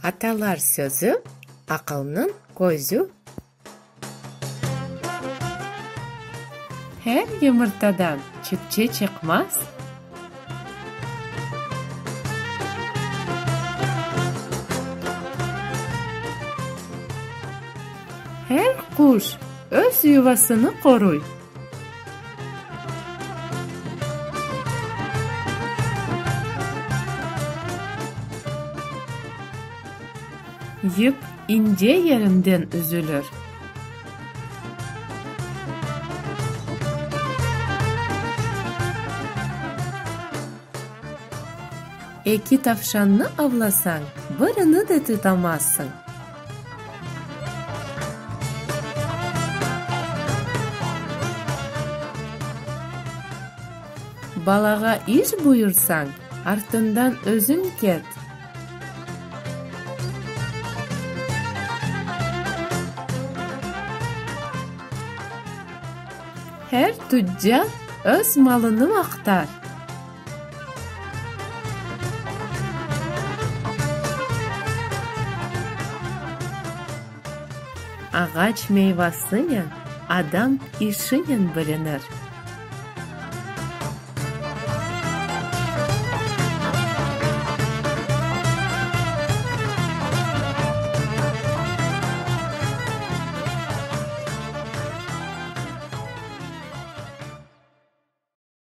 Atalar sözü, aqılnıñ közü. Her yımırtadan çipçe çıqmaz. Her quş öz yuvasını qoruy. Yip ince yerinden üzülir. Eki tavşannı avlasañ, birini de tutamazsıñ. Balağa iş buyursañ, artından özüñ ket. Her tuccar öz malını maqtar. Ağaç meyvasınen, adam işinen bilinir.